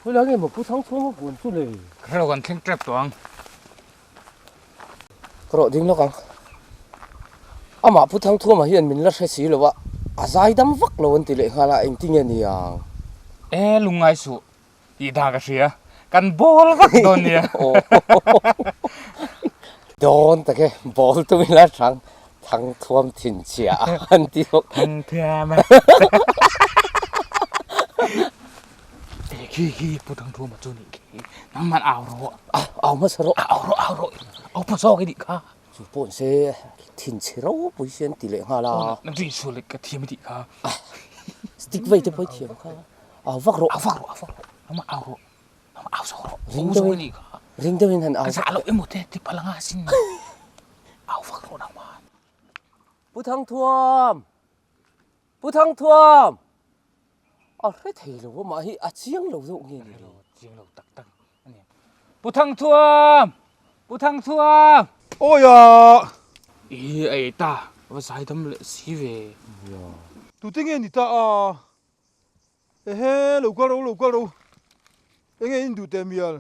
Khawilai nge maw Pu Thangchhuama huan chu le? Ka hrelo kan thleng tep tawh ang. Ka rawh ding lawk ang. Amah Pu Thangthuama hian min la hre si lo a, a zaidam vak lo an ti leh nghal a, engtin nge ni ang? E lungngai suh tih dan ka hria, kan bawl vak dawn nia. Dawn tak e, bawl tum ila thang Thangthuam thinchhia an ti bawk. Thangthuam a. E khi khi Pu Thangthuama chu nih khi. Nangman au rawh. Au hmasa rawh. Au rawh au rawh. Au hmasa zawk i nih kha. Chu pawh ni se thinchhe ropui si an ti leh nghal a. Na rin sual leh ka thiam i tih kha. Stick vei te pawh i thiam kha. Au vak rawh. Au vak rawh au vak rawh. Nangmah au rawh. Au zawk rawh. Ring deuhin ring deuhin han au. Ka zah loh emaw te ti palh anga sin. Au vak rawh nangmah. Pu Thangthuam! Pu Thangthuam! A hre thei lo a mah hi a chiang lo deuh nge ni lo. Chiang lo tak tak a ni. Pu Thangthuam! Pu Thangthuam! Awi a! I ei ta, va zaidam leh si ve. Tute nge ni ta a? Ehe, lo kal ro, lo kal ro. Enge in duh teh mial?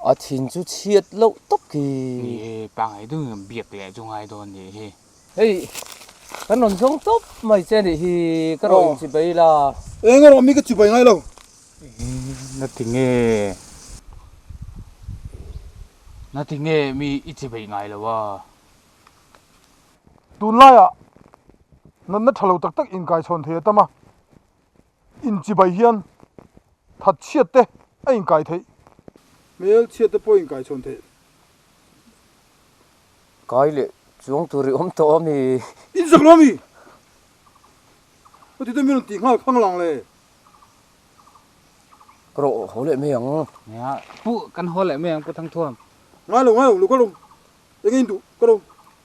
A thin chu chhiat loh tawp khi. Ni e, pangai deuhin kan biak leh chu ngai dawn nih hi. Hei, kan rawn zawng tawp mai che nih hi, ka rawn inchibei la. Eng erawh mi ka chibei ngai lo. Na ti nge? Na ti nge mi i chibei ngai lo a? Tunlaiah natna tha lo tak tak inkaichhawn thei a tam a. Inchibai hian that chhiat te a inkai theih. Hmel chhiat te pawh inkai chhawn theih. Kai leh chuang tur i awm tawh a mi? Inzak lo a mi? Ka ti te mi rawn tih nghal khang lang le. Ka rawh haw leh mai ang. Nia, pu kan haw leh mai ang Pu Thangthuam. Ngai lo, ngai lo, lo kal rawh. Enge in duh? Ka rawh.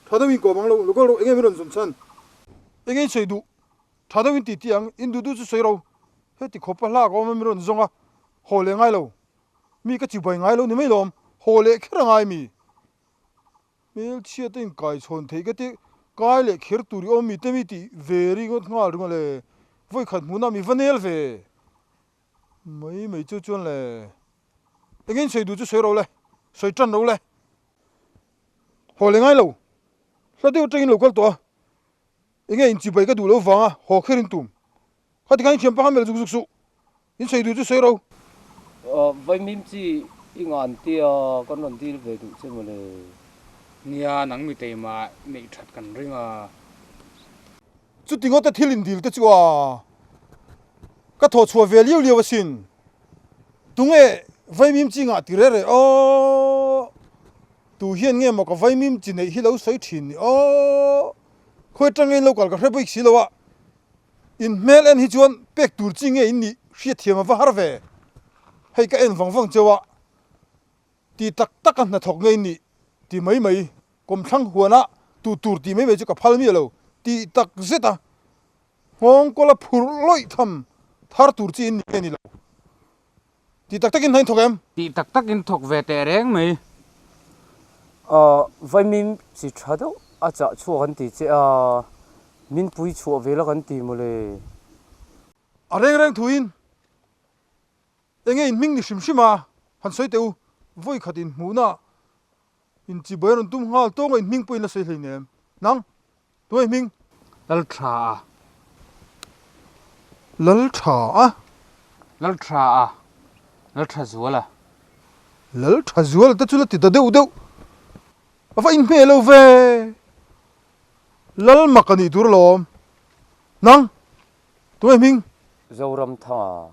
Tha deuhin kawm ang lo, lo kal rawh. Enge min rawn zawn chhan? Enge in sawi duh? Tha deuh in ti ti ang, in duh duh chu sawi ro. Heti khawp a hlak a awm a mi rawn zawng a, haw leh ngai lo. Mi ka chibai ngai lo ni mai lawm, haw leh kher a ngai mi. Hmelchhiat a inkai chhawn theih ka ti, kai leh kher tur i awm mi te mi tih ve ringawt nghal ringawt le, vawi khat hmunah mi va nel ve. Mai mai chu chuan le, eng in sawi duh chu sawi ro le, sawi tan ro le. Haw leh ngai lo, hla deuh atangin lo kal tawh a. Enge in chibai ka duh lo vanga haw kher in tum. Khati khan in thiam pakhat melh zuk zuk suh. In sawi duh chu sawi ro. Vaimim chi i ngan tia kan rawn dil ve duh che mawle. Nia nang mi teimah neih that kan ring a. Chuti ngawta thil in dil te chu a ka thawh chhuah ve liau liau asin. Tunge vaimim chi ngah ti reh reh aw. Tu hian nge maw ka vaimim chi neih hi lo sawi thin ni aw. Khawi atanga in lo kal ka hre bawk si lo a, in hmel en hi chuan pek tur chi nge in nih hriatthiam a va har ve. Hei ka en vang vang cheu a, ti tak tak a hnathawk nge in nih ti mai mai, kawmthlang huana tu tur tih mai mai chu ka phal miah lo ti tak zet a, nghawng kawla phurh lawih tham thar tur chi in nih nge ni lo. Ti tak takin hna in thawk em? Ti tak takin thawk ve teh reng mai. Vaimim chi tha deuh a chah chhuak an ti che a, min pui chhuah ve la kan ti mawle. A reng reng thuin enge in hming ni hrim hrim a, han sawi teh u, vawi khat in hmuhna in chibai a rawn tum nghal tawng a in hming pawhin la sawi hleinem. Nang, tunge hming? Lal tha a. Lal tha a. Lal tha a. Lal tha zual a. Lal tha zual te chu la ti ta deuh deuh. A va inhmeh lo ve. Lal mak a nih tur alawm. Nang, tunge hming? Zoramthanga.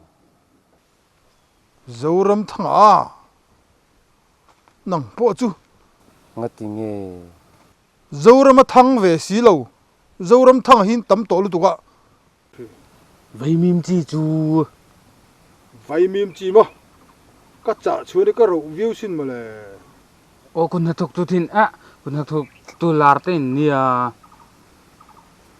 Zoramthanga a. Nang pawh chu. Ngati nge? Zoram a thang ve si lo. Zoram thang hi tam tawh lutuk a. Vaimim chi chu. Vaimim chi maw? Ka chah chhuan hi ka roh viau sin mawle. Aw kun hnathawk tu thin a, kun hnathawk tu lar te in nia.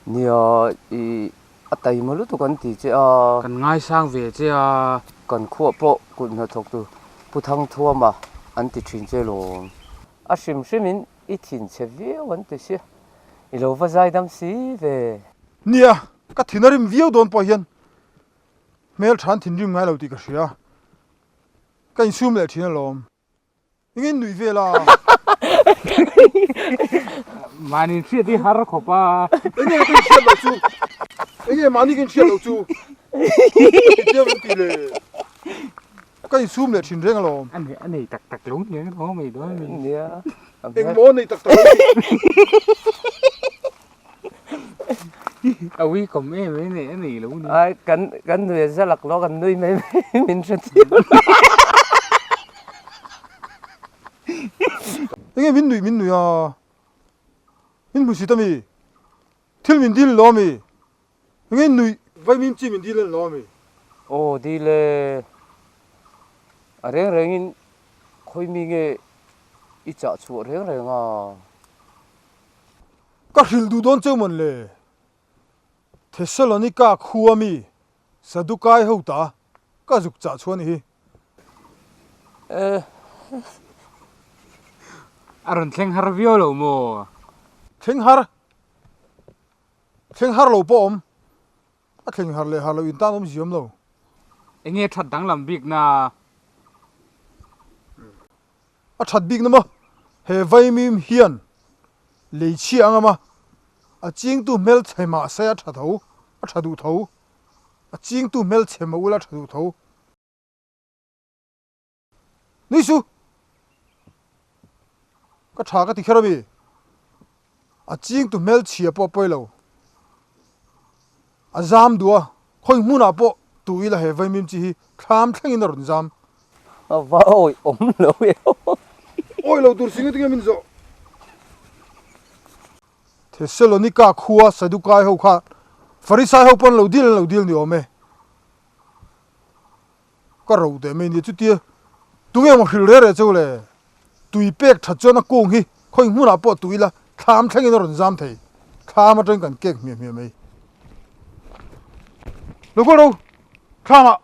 Nia i a taima lutuk an ti che a. Kan ngaisang ve che a. Kan khuah pawh kut hnathawk tu Pu Thangthuama an ti thin che lawm. A hrim hrim in I thinchhe viau an ti sia, i lo va zaidam si ve. Nia, ka thin a rim viau dawn pawh hian hmeltha an thinrim ngai lo tih ka hria. Ka insum leh thin alawm. Eng in nuih vel a? Mahni hriat hi har khawp a. Eng nge ka inhriat loh chu? Eng nge mahni ka inhriat loh chu? Engtia min tih le? Ka insum leh thin reng alawm. A nei a nei tak tak lo nia ka thaw mai dawn mi. Nia. Engmaw a nei tak tak lo tih? A ui kawm em em nei a nei lo ni. Ai kan kan nui a zalak lo kan nui mai mai min hre chiang lo. Enge min nuih min nuih a? Min hmu sit ami? Thil min dil lo ami? Enge in nuih? Vaimim chi min dil an lo ami? Aw dil e. A reng rengin khawi mi nge i chah chhuah reng reng a? Ka hrilh duh dawn cheu mawn le? Thessalonika khua mi Sadukai ho ta ka zuk chah chhuah a ni hi. A rawn thleng har viau lo maw? Thleng har? Thleng har lo pawh awm. A thleng har leh har lo intan awm ziam lo. Enge that danglam bik na? A that bik na maw? He vaimim hian lei chhia ang a, a chingtu hmelchhe mah se a tha tho, a tha duh tho. A chingtu hmelchhe mah ula a tha duh tho. Nui su! Ka tha ka ti kher a mi. A chingtu hmelchhia pawh a pawi lo. A zam duh a, khawi hmunah pawh tu ila he vaimim chi hi thlam thlengin a rawn zam. A va awih awm lo e aw. Awih lo tur si nge tinge min zawh. Thessalonika khua Sadukai ho kha Farisai ho pawn lo dil an lo dil ni awm e. Ka ro teh mai nia chutia tunge maw hrilh reh reh cheu le? Tui pek that chuan a kung hi khawi hmunah pawh tui ila thlam thlengin a rawn zam thei. Thlam atangin kan kek hmiah hmiah mai. Lo kal ro thlamah.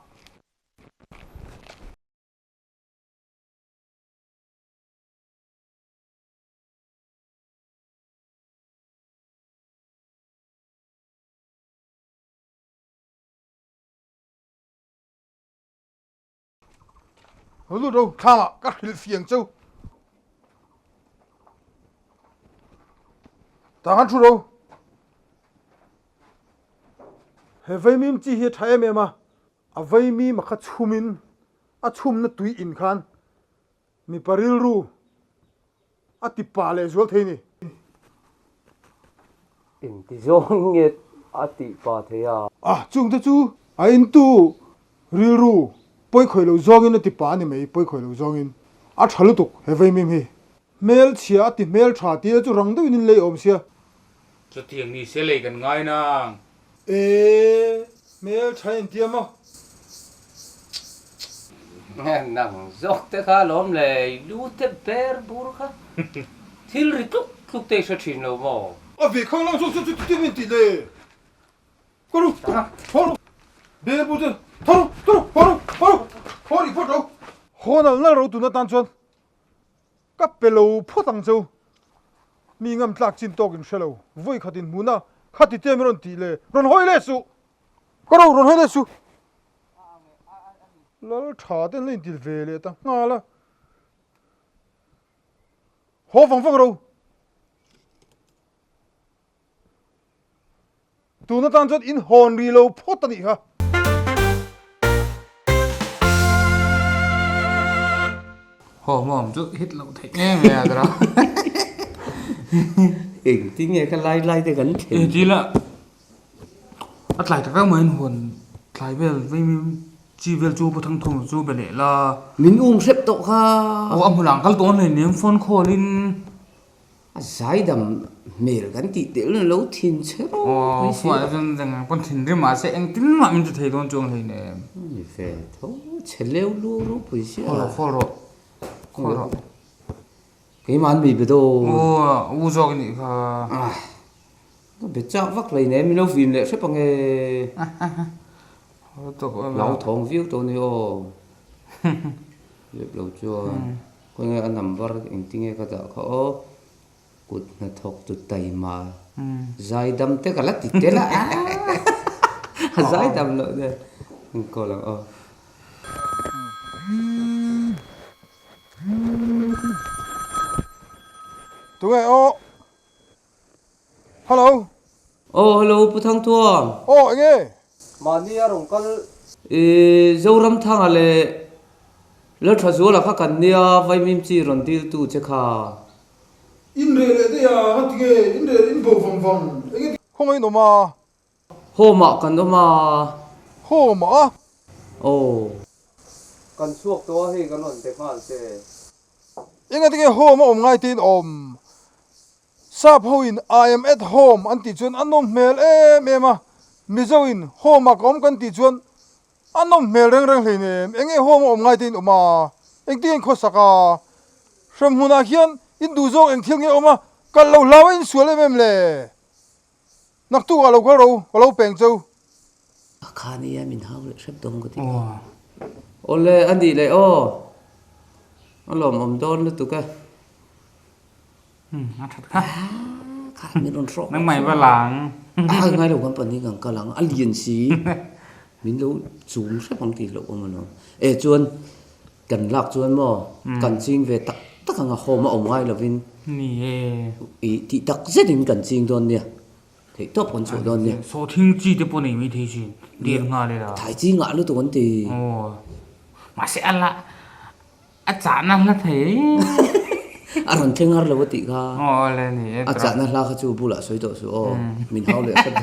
Lut ro thlamah ka hrilh fiang cheu. Tah khan thu ro. He vaimim chi hi a tha em em a, a vaimim a kha chhumin a chhumna tui in khan mipa rilru A ti pa leh zual thei ni. Engti zawng nge a tih pa thei a? A, chungte chu a intu rilru pawikhawih lo zawngin a ti pa a ni mai, pawikhawih lo zawngin. A tha lutuk he vaimim hi. Hmelchhia a ti hmeltha tih chu rang deuhin in lei awm sia. Chutiang ni se lei kan ngai nang. E, hmeltha intia maw? Nang zawk te kha lawm le, i lu te ber bur kha thil ri tluk tluk te i hre thin lo maw? A ve khang lang zawk chu chuti min tih le. Ka ru, haw ru, ber bur chu tho ru, tho ru, haw ru, haw ru, haw ri phawt ro. Haw nal nal ro tun atan chuan Ka pe lo phawt ang cheu. Mi ngam tlak chin tawk in hre lo. Vawi khat in hmun a, khati te mi rawn tih le, rawn hawi leh suh! Ka ro, rawn hawi leh suh! Lal tha ten la intil ve leh ta nghal a. Haw vang vang ro. Tun atan chuan in hawn ri lo phawt a nih kha. Haw mawm chu hit loh theih em em a tara. Engtin nge ka lai lai te kan thlen. Engti la a tlai tak tak mai in huan tlai vel vei chi vel chu pu thang thung chu be leh la. Min um hrep tawh kha. Aw a hmunah an kal tawh hleinem phone call in. A zaidam hmel kan tih tel na lo thin che rawh. Aw fuah chuan eng pawn thinrim ah se engtin mah min ti thei dawn chuang hlei nem. Ni ve tho che leu lu ropui sia. Khawl rawh khawl rawh khawl rawh. Keimah an mi be dawn. Aw u zawk anih kha. Ka be chak vak hlei nem min lo vin leh hrep ange. Hlau thawng viau tawh a ni aw. Lep lo chuan. Khawnge a number engtinge ka dah kha aw, kut hnathawk tu taima zaidam te ka la ti tel a, a zaidam loh nen an call ang aw. Tunge aw? Hello. Aw hello Pu Thangthuam. Aw enge? Mahni a rawn kal. I Zoramthanga leh Lalthazuala kha kan nia Vaimim chi rawn dil tu che kha. In reh leh daih a, nga tinge in reh in bo vang vang enge ti. Khawngaih in awm a. Home ah kan awm a. Home ah? Aw. Kan chhuak tawh a hei kan rawn be nghal che. Enga tinge home a awm ngai te in awm? Sap ho in I am at home an tih chuan a nawm hmel em em a, Mizo in home ah ka awm kan tih chuan a nawm hmel reng reng hleinem. Enge home a awm ngai te in awm a? Engtin in khawsak a? Hremhmun ah hian in duh zawk eng thil nge awm a? Kal lo hlau a in sual em em le? Naktuk ah lo kal ro, ka lo peng cheu. A kha nia min hau leh hrep dawn ka ti kha. Awle a nih leh aw. A lawmawm dawn lutuk e. Umm a that kha. Kha min rawn hrawk. Nang mai va lang. A ngai lo kan pahnih kan kal ang a lian si. Min lo chum hrep ang tih hlauh awm alawm. E chuan Kan lak chuan maw kan ching ve tak tak anga home a awm ngai lovin Ni e. I tih tak zetin kan ching dawn nia, theih tawp kan chhuah dawn nia. Sawhthing chi te pawh nei mai thei chin, der nghal ila. Thai chi ngah lutuk an ti. Aw, mahse a la a chahna hla thei. A rawn thleng har lo a tih kha. Aw le ni e. A chahna hla kha chu bulah sawi tawh suh aw, min hau leh hrep.